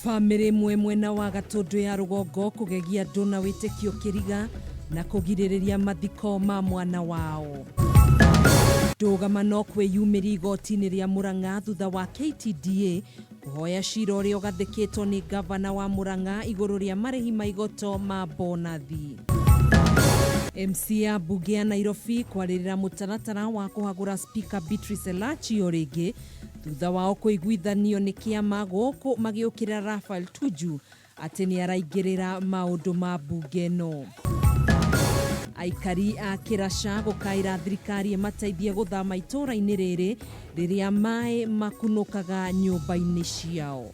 Bamĩrĩ ĩmwe mwena wa Gatũndũ ya rũgongo kũgegia andũ na wĩtĩkio kĩriga na kũgirĩrĩria mathiko ma mwana wao. Ndũgamano kwĩyumĩria igoti-inĩ rĩa Murang'a thutha wa KTDA kũhoya cira ũrĩa ũgathĩkĩtwo nĩ ngavana wa Murang'a igũrũ rĩa marĩhi ma igoto ma bonathi. MCA mbunge ya Nairobi kwarĩrĩra mũtaratara wa kũhagũra Speaker Beatrice Elachi o rĩngĩ thutha wao kũiguithanio nĩ kĩama gũkũ magĩũkĩrĩra Raphael Tuju atĩ nĩ araingĩrĩra maũndũ ma mbunge ĩno. Aikari a Kĩraca gũkaĩra thirikari ĩmateithie gũthama itũũra-inĩ rĩrĩ rĩrĩa maĩ makunũkaga nyũmba-inĩ ciao.